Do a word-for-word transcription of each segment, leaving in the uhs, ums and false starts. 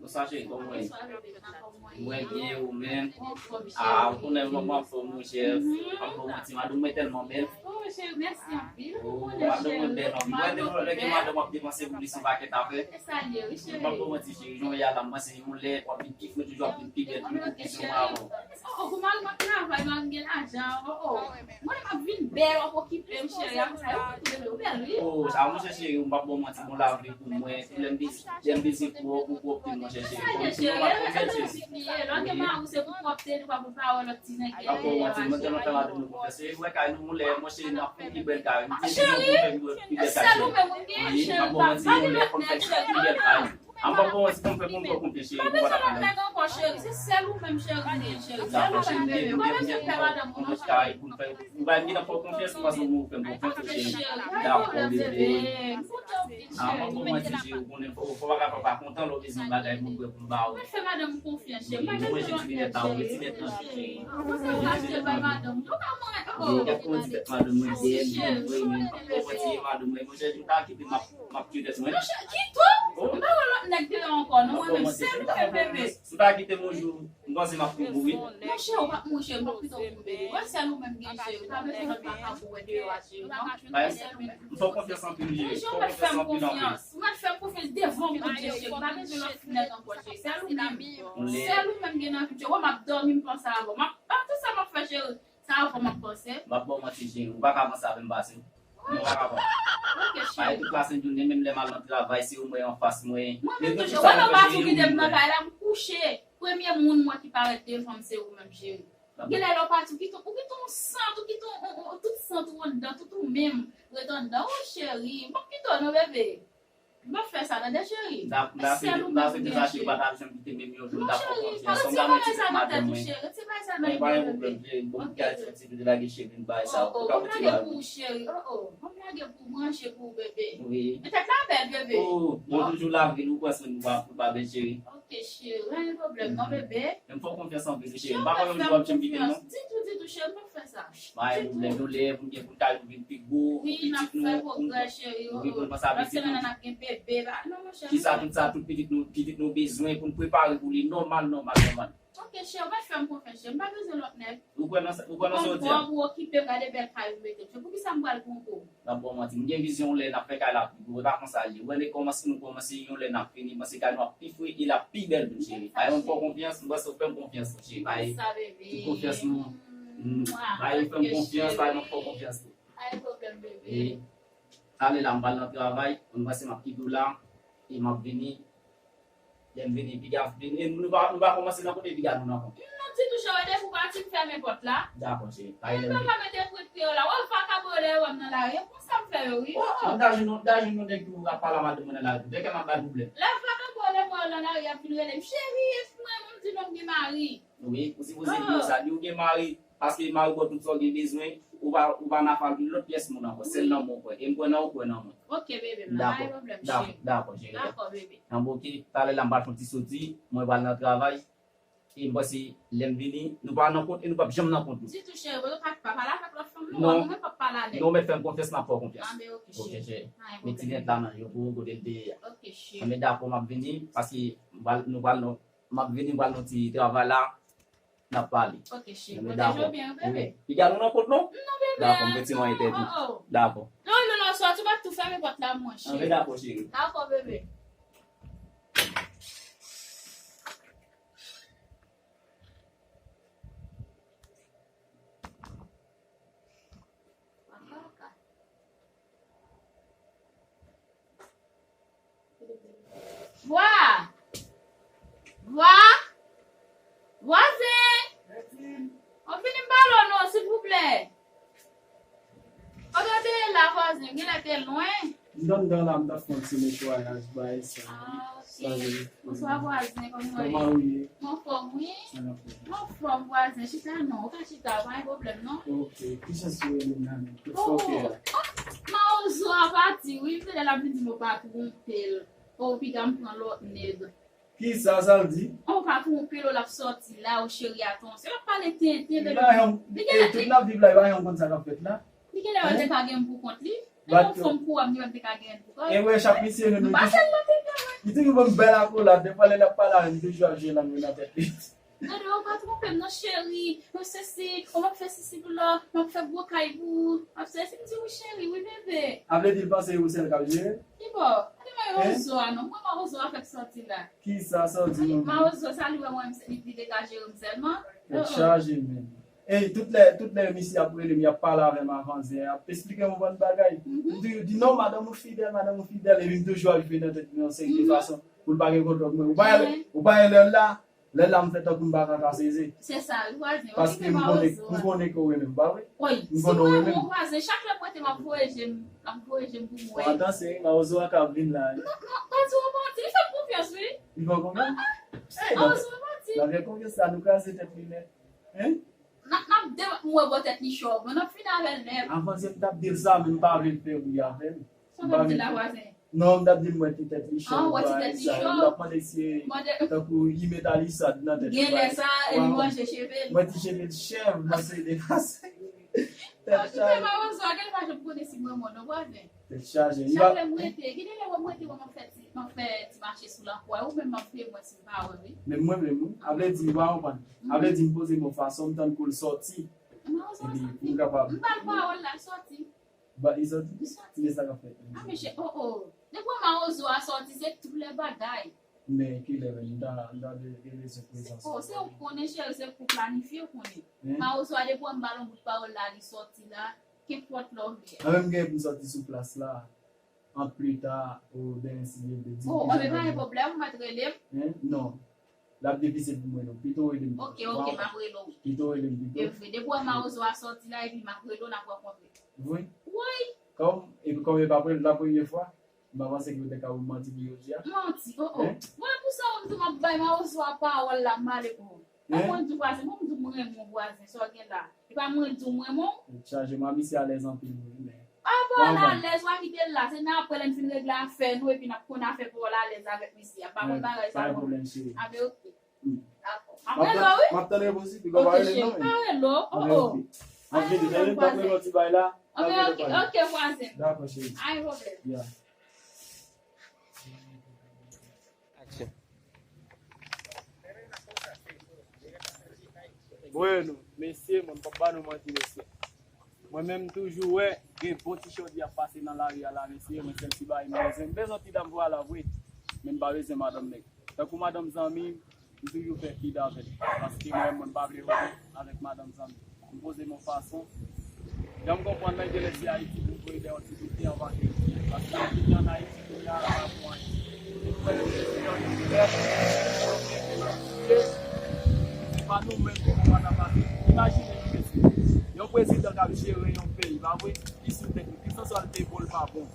Bonswa cheri, kòman w ye? Mwen byen, ou menm? Ah, ou konnen m anfòm, monchè. M ap ba w manti, madanm mwen tèlman bèl. Oh, cheri, mèsi anpil. Oh, madanm mwen bèl anpil. Mwen, depi lè gen madanm, w ap depanse pou li sou pakèt afè. M p ap ba w manti, cheri. Jan w ye a la, m panse yon lè w ap vin pi fre toujou, w ap vin pi bèl, pi pwopis, yon avan. Oh, oh, pou mari m ap travay, mari m gen lajan, oh, oh. Mwen, m ap vin bèl, w ap okipe m, cheri. Apre sa, yo konn bebe, ou bèl, wi. Oh, sa, monchè cheri, m p ap ba w manti, bon lavi pou mwen. Lè m bizi, lè m bizi pou ou, pou pwòpte, monchè cheri. Sa gen, cheri, e, e, e, lòt gen mari, se pou pwòpte, li pa pou pawòl, lòt ti nèg, e, e, e, mwen tèlman fè madanm nou konfyans. E, wè, kay nou, yon lè, monchè, n ap fè pi bèl kay. M te di nou pou fè pi bèl kay, cheri. Wi, m p ap ba w manti, yon lè, fò m fè pi bèl kay. An pa bon, si konn fè moun fè konfyans, cheri, pa bezwen lòt nèg ankò, cheri. Se sèl ou menm, cheri, m gen, cheri. Dakò, cheri, m gen, m gen, m gen, m gen yon lòt kay pou n fè. Ou pa vin nan fè w konfyans, ou pa sou moun fè m konfyans, cheri. Dakò, bebe. An pa bon, mwen di, cheri, ou konnen, fò, fò pa ka papa kontan, lè w bezwen bagay, mwen prè pou m ba ou. Mwen fè madanm konfyans, cheri. Mwen manje ti lunèt la, ou ti lunèt nan, cheri. Ou pa ka achte l bay madanm. Ou pa mwen, oh. Gad kòman ti tèt madanm mwen bèl, mwen, mwen, mwen, ti madanm mwen, monchè, si w ta kite m ap M ap kite mwen. Monchè, kite w? Oh. M pa wè lòt nèg deyò ankò, non, mwen menm. Sèl ou menm, bebe. Si w ta kite m yon jou, m panse m ap tou mouri. Monchè, ou pa, monchè, m p ap kite w pou bebe. Wè sèl ou menm gen, cheri. Ou pa bezwen lòt vakabon wè deyò a, cheri, non. Sèl ou menm. M fè w konfyans anpil, cheri. Monchè, ou mèt fè m konfyans. Ou mèt fè m konfyans devan Bondye, cheri. Ou pa bezwen lòt nèg ankò, cheri. Sèl ou menm. Sèl ou menm gen nan vi m, cheri. Wè, m ap dòmi, m panse avè w. M ap, ah, tout sa m ap fè, cheri. Sa avè w m ap panse. M ap ba w manti, cheri. Ou pa ka panse avè m pase. Mwen pa kapab. Ok, cheri. Ay, tout lasent jounen, menm lè m al nan travay, se ou m wè anfas mwen. Mwen menm tou, cheri. Wè, lè w pa tou kite m nan kay la, m kouche. Premye moun mwen ki parèt devan m, se ou menm, cheri. Genlè lè w pati, ou kite, ou kite yon sant, ou kite yon, yon, yon, tout sant ou anndan, tout ou menm ret anndan. Oh, cheri, m p ap kite w non, bebe. M p ap fè sa, tande, cheri. Sèl ou menm ou gen, cheri. Non, cheri, pa retire bagay sa nan tèt ou, cheri. Retire bagay sa nan tèt ou, bebe. Ok, ok. M ap lage pou ou, cheri. Oh, oh. M ap lage pou ou, branche pou ou, bebe. Wi. Men tèt la bèl, bebe. Oh, bon, toujou lavi, nou pran swen nou pa, nou pa bèl, cheri. Ok, cheri. Pa gen pwoblèm, non, bebe. Men m fè w konfyans anpil, cheri. M pa kwè yon jou w ap janm kite m, non. Ditou, ditou, cheri, m p ap fè sa. Pa gen pwoblèm, yon lè pou n gen pou n kay nou vin pi gwo, pou pitit nou, pou n, wi, pou n panse a pitit nou. Lòt semèn nan n ap gen bebe. Non, monchè. Kisa tout sa, tout pitit nou, pitit nou bezwen pou n prepare pou li nòmal, nòmal, nòmal. Ok, cheri, ou mèt fè m konfyans, cheri. M pa bezwen lòt nèg. Ou kwè nan sa, ou kwè nan sa w di a? Ou konn kò w, ou okipe m, gade bèl kay ou mete m. Cheri, poukisa m pral pran kò w? M ap ba w manti. M gen vizyon yon lè n ap fè kay la pi gwo. E pa konsa l ye. Ou wè, nou kòmanse, nou kòmanse, yon lè n ap fini. M panse kay nou ap pi fre e l ap pi bèl tou, cheri. Ay, m fè w konfyans, m panse w fè m konfyans tou, cheri. Ay, tout konfyans nou. Ay, fè m konfyans, ay, m ap fè w konfyans tou. Ay, pwoblèm, bebe. E talè la, m pral nan travay. M panse m ap kite w la. E m ap vini. Lè m vini, piga vini. E nou pa, nou pa kòmanse nan kote piga nou nan konte. Non, ditou, cheri, depi w pati, m fèmen pòt la. Dakò, cheri. Pa gen pwoblèm. Papa mete pwent pye w la. Wè, vakabon yo lè yo wè m nan lari. E konsa m fè yo, wi. Oh, oh, m ta jwenn yon, m ta jwenn yon nèg ki ap pale a madanm mwen nan lari. Lè kè m ap bay pwoblèm. Lè vakabon yo lè m wè yo nan lari, y ap vin rele m. Cheri, e mwen, m di non, m gen mari. Wi, ou sipoze di yo sa. Di ou gen mari. Paske mari w ba w tout sa w gen bezwen, ou pa, ou pa nan afè lòt pyès moun ankò, sèl nan mwen w kwè. E m kwè nan ou, ou kwè nan mwen. Ok, bebe, m nan, pa gen pwoblèm, cheri. Dakò, dakò, cheri. Dakò, bebe. Anben, ok, talè la m pral fè yon ti soti, mwen pral nan travay. E m panse lè m vini, nou pa nan kont e nou p ap janm nan kont nou. Ditou, cheri, ou pa, pa pale avèk lòt fanm, non, mwen menm p ap pale avèk. Non, ou mèt fè m konfyans, m ap fè w konfyans. Anben, ok, cheri. Ok, cheri. Met ti lent la nan yo pou ou kote l te ye a. Ok, cheri. Anben, dakò, m ap vini, paske m pral, nou pral nan, m ap vini, m pral nan ti travay la. N ap pale. Ok, cheri. Pwoteje w byen, wi, bebe. Piga nou nan kont, non? Non, bebe. Dakò, m fè ti manyen tèt ou. Oh, oh. Dakò. Non, non, non, soti, m ap tou fèmen pòt la, monchè. Anben, dakò, cheri. Dakò, bebe. Vwa! Vwa! Vwazen! Ann vini m pale w non, silvouplè. Kote w te ye la, vwazen? Genlè te lwen. M t anndan la, m t ap fè yon ti netwayaj, bagay sa. Ah, ok. Sa vle. Bonswa, vwazen, kòman w ye? Kòman w ye? M anfòm, wi. Anfòm. M anfòm, vwazen. Chita non, ou ka chita, pa gen pwoblèm, non. Ok. Ki jan w rele m la menm? Ki fòk ye a? Oh, oh, mawozo a pati, wi. M tande l ap vin di m ou pa twonpe l. Oh, piga m pran lòt nèg. Kisa sa l di? Oh, ou pa twonpe l, ou l ap sòti la, ou cheri a ton. Se l ap pale tenten, bebe. Li pa janm, li genlè, tout n ap viv la, li pa janm konn sa k ap fèt la. Li genlè wè l te ka gen m pou kont li. E yon fanm kou a m, li menm te ka genyen pou kò l. E wè, chak mesye nou, nou toujou, li toujou ban m bèl akolad. Defwa, lè l ap pale avè m, m toujou ap jwe lang mwen nan tèt li. Gade, ou pa twonpe m non, cheri. Ou sesi, ou m ap fè sesi pou la, m ap fè gwo kay pou ou. M ap sesi, m di wi cheri, wi bebe. A vle di l panse ou sèl k ap jere? Ki bò? Gade mawozo a non. Mwen mawozo a fèk sòti la. Kisa sòti non? Mawozo sa li wè mwen, li, li te ka jere m sèlman. Tèt chaje menm. Ey, tout lè, tout lè misye ap rele m, y ap pale avè m avan zè, y ap esplike m yon bann bagay. M toujou di non, madanm ou fidèl, madanm ou fidèl, epi m toujou ap jwe nan tèt mwen yon seri de fason pou l pa gen kontwòl mwen. Ou pa wè, ou pa wè lè l la, lè l la m fè tankou m pa ka ka sezi. Se sa, wi, vwazen, paske m konnen, m konnen ke w renmen m, pa vre? M konnen w renmen m. Vwazen, chak lè m wete m ap voye je m, m ap voye je m pou m wè. Atann, se mawozo a k ap vin la. Non, non, pa di w manti, li fè m konfyans, wi. Li fè w konfyans? Mawozo a manti. Nan fè konfyans sa, nou kraze tèt li nèt. Hein? N ap, n ap de, m wè bò tèt li cho, mwen n ap fini avè l nèt. Avan se m t ap di l sa, men m pa vle l fè bri avè l. Sa w t ap di la, vwazen? Non, m t ap di l m wè ti tèt li cho, bagay sa. An, w wè ti tèt li cho? M t ap mande si e tankou li met alisad nan tèt li, bagay sa. Genlè sa, e li manje cheve l. M wè ti cheve l chèv nan se de pase. Tèt chaje. Mawozo a, genlè pa janm konnen si m renmen w non, vwazen. Tèt chaje. Chak lè m rete, gen de lè wè m rete, wè m ap fè ti, m ap fè ti mache sou lakou a, ou menm m ap fè mwen si m pa wè, wi. Men mwen menm, wi. A vle di, ou pa konprann. A vle di, m poze m yon fason, m tann kou l sòti. Epi, pou m kapab. M ba l pawòl la, l sòti. Ba, li sòti? Li sòti. Men sa k ap fèt? A, mesye, o, o. Depi w wè mawozo a sòti, se tout lè bagay. Men kilè menm, m ta, m ta de, de bezwen prezans ou. O, se ou k konnen, cheri, se pou planifye, ou konnen. Mawozo a depi w wè m ba l yon bout pawòl la, li sòti la, kenpòt lè w vle. Mwen menm gen pou m sòti sou plas la, ant plita ou demen si Dye vle, di m ki jan. O, anben pa gen pwoblèm, ou mèt rele m. Non. L ap difisil pou mwen non. Pito w rele m pito. Oke, oke, m ap rele w. Pito w rele m pito. E vre, depi w wè mawozo a sòti la, epi m ap rele w, n ap rankontre. Vre? Wi. Kòm, epi kòm e pa pre-, la premye fwa, m pa panse ke yo te ka wè manti pou yo di a. Manti, o, o. Mwen, pou sa, m di w m ap bay mawozo a pawòl la, m ale, o. Mwen, mwen di w vwazen, mwen, m di w m renmen w vwazen, sa w gen la. E pa mwen di w m renmen w. Tèt chaje, mwen, misye alèz anpil, wi, men. A, pa w al alèz, w a kite l la. Se nan apre, lè n fin regle afè nou, epi n ap konn afè pou w al alèz avèk misye a. Pa konn bagay sa, non. Pa gen pwoblèm, cheri. A, ben, oke. Dakò. M ap rele w, wi. M ap tann repons li, piga w pa rele m non, men. Pa rele w, o, o. M ap vini, m ap rele w ti bay la. Oke, oke, oke, vwazen. Dakò, cheri. Pa gen pwoblèm. Ya. Aksyon. Bueno, mesye, mwen p ap ba nou manti, mesye. Mwen menm, m toujou wè gen bon ti chòdi ap pase nan lari a la, mesye, mwen sèl ti bagay m bezwen. M bezwen ti dam vwala vre, men m pa bezwen madanm nèg. Tankou madanm zanmi m, m toujou fè fi d avè l, paske mwen menm, mwen pa vle rete avèk madanm zanmi m. M poze m yon fason. Jan m konprann nan, gen lè se Ayiti pou m voye dèyè yon ti biten anvan ke l touye. Paske yon biten ann Ayiti kounye a la pa bon anyen. Depi w wè yon prezidan ki fè, se pa nou menm ki pou pa ta pase. Imajine nou, mesye. Yon prezidan k ap jere yon peyi, pa vre? Ki sou tèt li, ki san sa l te bon, l pa bon.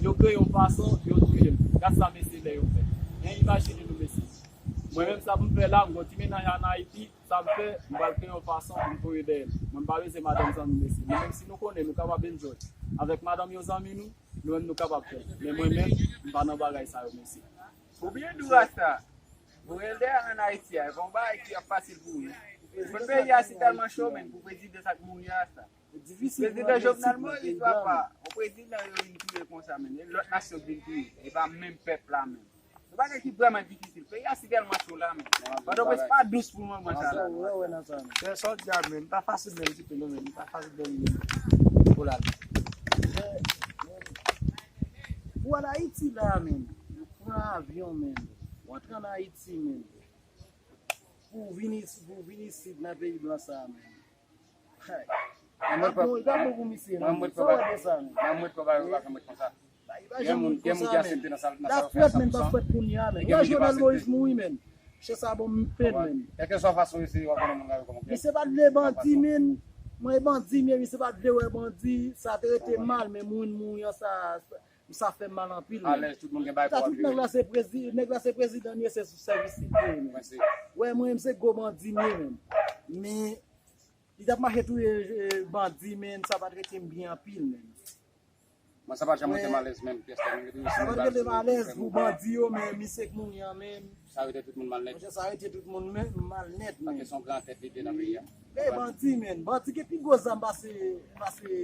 Yo kreye yon fason, yo touye l. Gad sa mesye lè yo fè. Men imajine nou, mesye. Mwen menm sa pou m fè la, m gon ti mennaj ann Ayiti, sa m fè, m pral kreye yon fason pou m voye dèyè l. Mwen m pa bezwen madanm zanmi m, mesye. Nou menm si nou konnen, nou kapab enjoy avèk madanm yon zanmi nou, nou menm nou kapab fè l. Men mwen menm, m pa nan bagay sa yo, mesye. Ou byen di w, Rasta. Voye l dèyè ann Ayiti a, e pa yon bagay ki ap fasil pou ou, non. Pou peyi a si tèlman cho, men, pou prezidan sa k mouri a, Rasta. Prezidan Jovenel Moïse, papa, yon prezidan yo vin touye konsa, men, e lòt nasyon k vin touye, e pa menm pèp la menm. Se bagay ki vrèman difisil. Peyi a si tèlman cho la, men. Pòtoprens pa dous pou moman sa la. Wè, wè, nan sa, men. Sa w di a, men, li pa fasil menm ti pe, non, men, li pa fasil menm, menm. Pou l ale. Pou al Ayiti la, men, ou pran avyon, men, ou antre ann Ayiti, men, pou w vin isi, pou w vin isit nan peyi blan sa, men. Gad bon, gad bon pou misye, non. Sa w wè de sa, men? Mwen mwen pa ba yo pa fè mwen konsa. Gen moun, gen moun ki aksepte nan sa, nan sa yo fè a san pou san. L ap frèt, men, l pa frèt kounye a, men. Gen moun ki pa aksepte. Jovenel Moïse mouri, men. Chè sa bon m pen, men. Kèlkeswa fason yo se, w ap konnen moun la yo kòman. Misye pa t vle bandi, men. Mwen bandi, men misye pa t vle wè bandi. Sa te rete mal, men moun mouri an, sa, sa fè m mal anpil, men. Alèz, tout moun gen bagay pou yo. Tout nèg la se prezi-, nèg la se prezidan, li se sou sèvis li, men. Wè, mwen, m se gwo bandi, men. Men, li t ap mache touye, eh, bandi, men sa pa t rete m byen anpil, men. Mwen, sa pa t janm rete m alèz menm, pyès la, mwen rete. Sa pa t rete m alèz pou bandi yo, men misye k mouri an, men. Sa rete tout moun mal nèt. Monchè, sa rete tout moun men, mal nèt, men. Paske se yon gran tèt li te nan peyi a. Men bandi, men. Bandi gen pi gwo zam pase, pase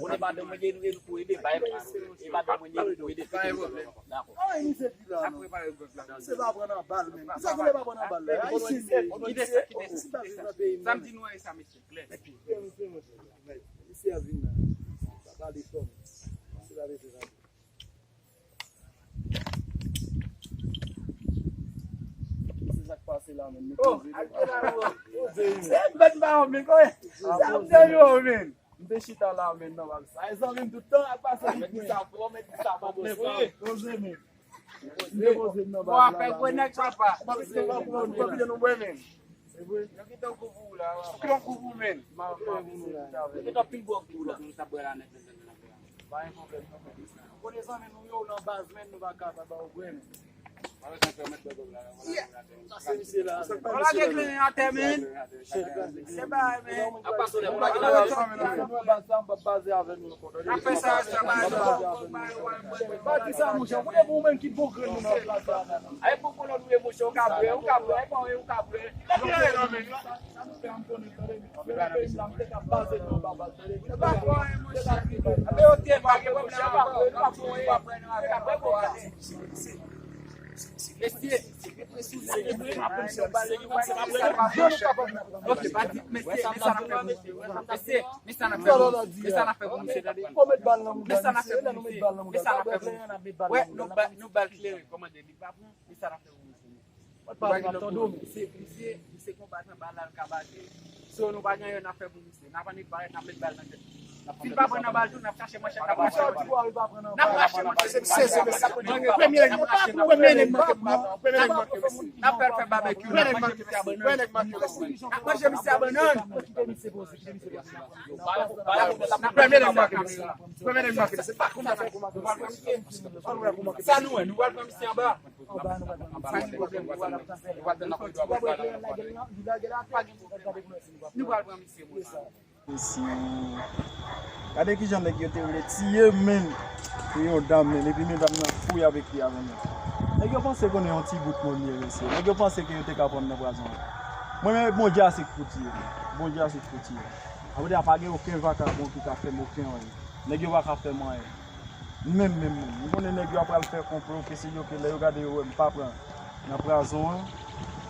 Ou ne pa de mwen gen nou pou ede, pa e pa. E pa de mwen gen nou pou ede. Dakò. An, li se di la, non. Se pa pran nan bal, men. Kisa ki le pa pran nan bal la? Ayisyen, men. Kite sa, kite sa, kite sa. Sa m di nou, e sa, mesye. Klè. Mesye a vin la. Sa pale fò, men. Se pa mesye sa. Se sa k pase la, men. Oh, al gen la, bro. Se yon bèt ba, men, kòman? Sa m tande yo, men. M te chita la, men, nan bal sa. E zanmi m tout tan ap pase. Mèt di sa fò, mèt di sa pa poze. Poze, men. M te poze m nan bal la. Bon, apèl gwo nèg, papa. M ap fè yon kopi de nou bwè, men. Se vre? Yo kite yon kopi pou ou la. Yo kite yon kopi pou ou, men. M ap fè yon kopi avè nou. Yo kite yon pil gwo kopi pou ou la. Nou t ap bwè la nèt, nèt, nèt, nèt, nèt. Pa gen pwoblèm, non, men. Ou konnen zanmi nou yo nan baz, men, nou pa ka pa ba ou bwè, men. Sa se misye la. Ou lage kleren atè, men. Se bagay, men. N ap fè sa, sa bagay. Pa di sa, monchè. Ou konnen pou ou menm ki bon grenn nou nan plas la. Ay, pou kolon nou ye, monchè. Ou ka bwè, ou ka bwè, ou ka bwè. Lage kleren nan men. Sa nou fè, m konnen, tande. Anpil nan peyi m la, m te ka baze nou anba bal, tande. Ape yo te pa gen pwoblèm, pa pran, pa pran, pa pran, pa pran. Mesye, ok, pa di, mesye, men sa n ap fè pou misye. Mesye, men sa n ap fè pou misye. Men sa n ap fè pou misye, tande. Men sa n ap fè pou misye. Men sa n ap fè pou misye. Wè, nou ba, nou ba l kleren, kòmande, li pa pran, men sa n ap fè pou misye. Ou pa gen lòt misye, misye, misye konbat anba la, l ka bate. So, nou pa gen anyen n ap fè pou misye. N ap annik parèt, n ap met bal nan tèt. Si l pa pran nan bal tou, n ap chache manchèt, n ap rache manchèt. N ap rache manchèt. Premye nèg manke m, premye nèg manke m. N ap fè l fè babekyou, n ap manje misye a bannann. N ap manje misye a bannann. Premye nèg manke m. Premye nèg manke m. Se pa konsa. Sa nou wè, nou pral pran misye anba. Nou pral pran misye, monchè. Mesye, gade kijan nèg yo te vle tiye m, men. Pou yon dam, men, epi medam nan fou y ap ekri avè m. Nèg yo panse konnen yon ti bout moun ye, mesye. Nèg yo panse ke yo te ka pran m nan pwazon. Mwen menm, Bondye a se k pou tiye m. Bondye a se k pou tiye m. Apre a pa gen okenn vakabon ki ka fè m okenn anyen. Nèg yo pa ka fè m anyen. Menm, menm, menm. M konnen nèg yo ap pral fè konplo, ke se yo ke lè yo gade yo wè m pa pran nan prazon an,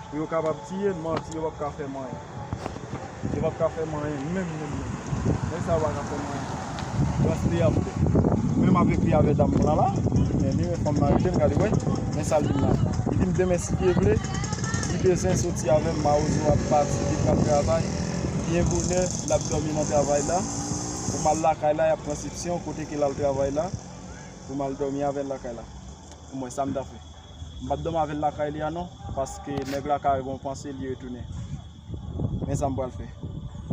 pou yo kapab tiye m, manti, yo p ap ka fè m anyen. Yo p ap ka fè m anyen, menm, menm, menm. Nèg sa yo pa ka fè m anyen. Rans li ap fè. Menm avèk li avè dam nan la, men li men fanm nan rete, m gade, wè, men sa l di m la. Li di m demen si Dye vle, li bezwen soti avè m, mawozo ap pati, li pral travay, byen bonè, l ap dòmi nan travay la, pou m al lakay la, y ap pran sipsyon, kote ke l al travay la, pou m al dòmi avè l lakay la. Mwen, sa m ta fè. M p ap dòmi avè l lakay li a non, paske nèg la ka gen yon panse li retounen. Men sa m pral fè.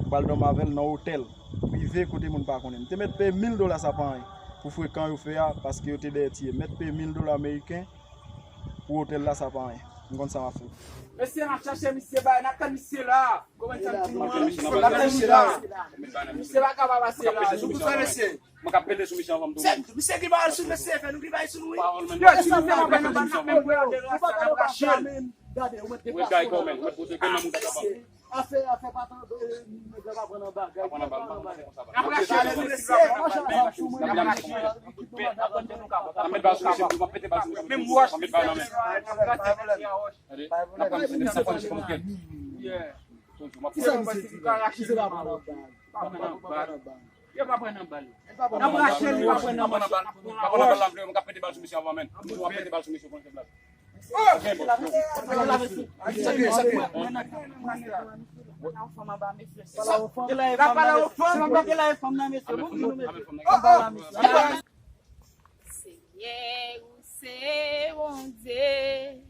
M pral dòmi avè l nan otèl prive kote moun pa konnen. M te mèt peye mil dola, sa pa anyen. Pou frekan yo fè a, paske yo te dèyè tiye. Mèt peye mil dola ameriken pou otèl la, sa pa anyen. M konn sa m ap fè. Mesye, n ap chache misye, bay, n ap tann misye la. Kòman n tann misye la? N ap tann misye la. Misye pa ka pa pase la. Nou konn sa, mesye. Mwen k ap pete sou misye anvan m tou. Misye ki ba al sou mesye, fè nou ki bay sou nou, wi. Yo, si nou fè anba nan bal, n ap menm pran de rasta, n ap rache l. Gade, ou mèt depase. Wi, gay kòmèn, ou mèt pote grenn nan mouda kaba. Afè, afè, pa tan, nèg la pa pran nan bagay. Pa pran nan bal, pa pran nan bal. N ap rache l, mesye. N ap rache l. N ap met bal sou mesye, m ap pete bal sou mesye. Menm wòch, n ap met bal nan men. N ap pran misye, mesye, fò misye kòm kèt. Toujou, m ap pete. Misye pa pran nan bal. Pa pran nan bal. Yo pa pran nan bal. N ap rache l, li pa pran nan bal. Pa pran nan bal la, m ka pete bal sou misye anvan menm. Ou ap pete bal sou misye, pran bal. Senyè, ou se Bondye.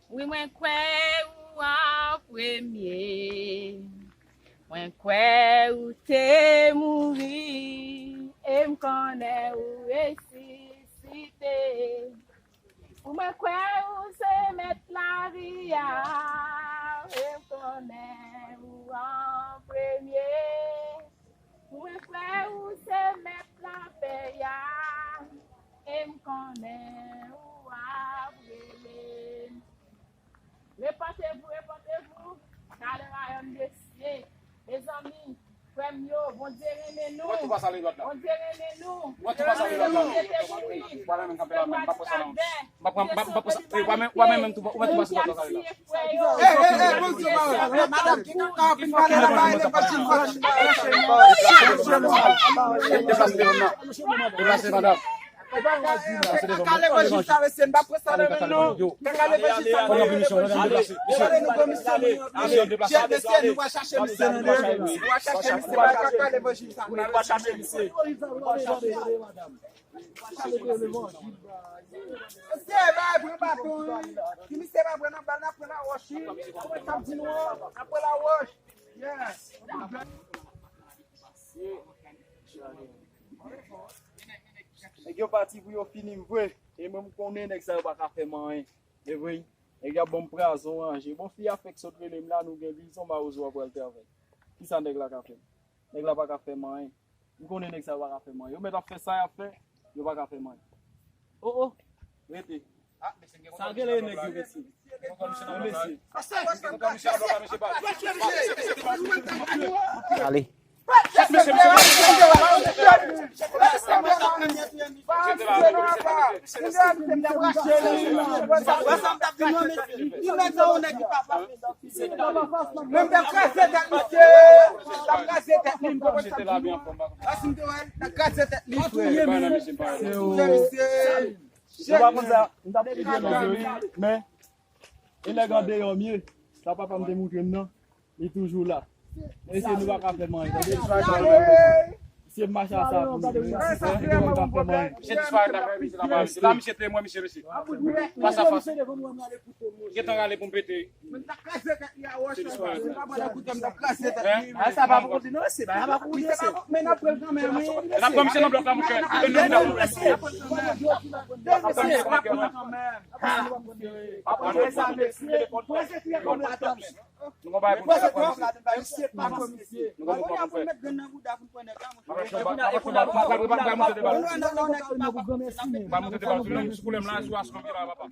Wi, mwen kwè ou an premye. Mwen kwè ou te mouri, e m konnen ou resisite. Wi, mwen kwè ou se mèt lavi a, e m konnen ou an premye. Mwen kwè ou se mèt lapè a, e m konnen ou ap rele m. Repentez-vous, repentez-vous, car le royaume des cieux. Mezanmi, frè m yo, Bondye renmen nou. Bondye renmen nou. Bondye te mouri. Mwen menm kanpe la menm, m pa pran sa non. M pa pran, m pa, m pa pran sa. Wi, w a menm, w a menm, menm tou, ou mèt tou pase bò sa la. Hey, hey, hey, Bondye, madanm, ki ka anpil pale la, ba, e pa ti fòs. Deplase devan nan. Deplase, madanm. Kaka levanjil sa, mesye, n pa pran sa nan men nou. Kaka levanjil sa, nou pran levanjil. Gade nou gon misyon nou yo. Mesye, nou pral chache misye nan devan. Nou pral chache misye, pa kaka levanjil sa. Nou pral chache misye. Mesye, bay, pran baton, wi. Si misye pa pran nan bal, n ap pran lawòch, wi. Sa m di nou an, n ap pran lawòch. Yes. Nèg yo pati pou yo fini m vre. E mwen, m konnen nèg sa yo pa ka fè m anyen. E vre, nèg yo ap ban m prazon ranje. Bon, fi a fèk sot rele m la, nou gen vizyon, mawozo a pral travay. Kisa nèg la ka fè m? Nèg la pa ka fè m anyen. M konnen nèg sa yo pa ka fè m anyen. Yo mèt ap fè sa y ap fè, yo pa ka fè m anyen. O, o, rete. Sa genlè nèg yo, mesye. Mesye. Ale. Menm te kraze tèt misye. T ap kraze tèt li, m konprann sa m di nou. Paske m te wè l, t ap kraze tèt li, frè. Frè misye. Nou pa konn sa, m t ap pede nèg yo, wi. Men, e nèg andeyò m ye. Sa papa m te montre m nan, li toujou la. Mesye, nou pa ka fè m anyen, tande? Se mache a sa pou nou. Mesye, nou pa ka fè m anyen. Misye disparèt la, frè, misye la, pa misye la, misye te mwen, misye, mesye. Fas a fas. Gentan rale pou m pete. Mwen ta kraze tèt li a wòch. Mwen pa pral koute, m ta kraze tèt li. Sa pa pou koute non, se pa, sa pa pou koute, se. Men n ap pran kanmenm, wi. N ap pran misye nan blòk la, monchè. E nou, nou, nou. N ap pran misye nan blòk la. Apre sa, mesye, prese kiyè kòm la, tann. Nou konn bagay pou nou fè, misye pa bon, misye. Nou konn bagay pou nou fè. Mwen monte devan, sou koulè m la, sou aswè m la, papa.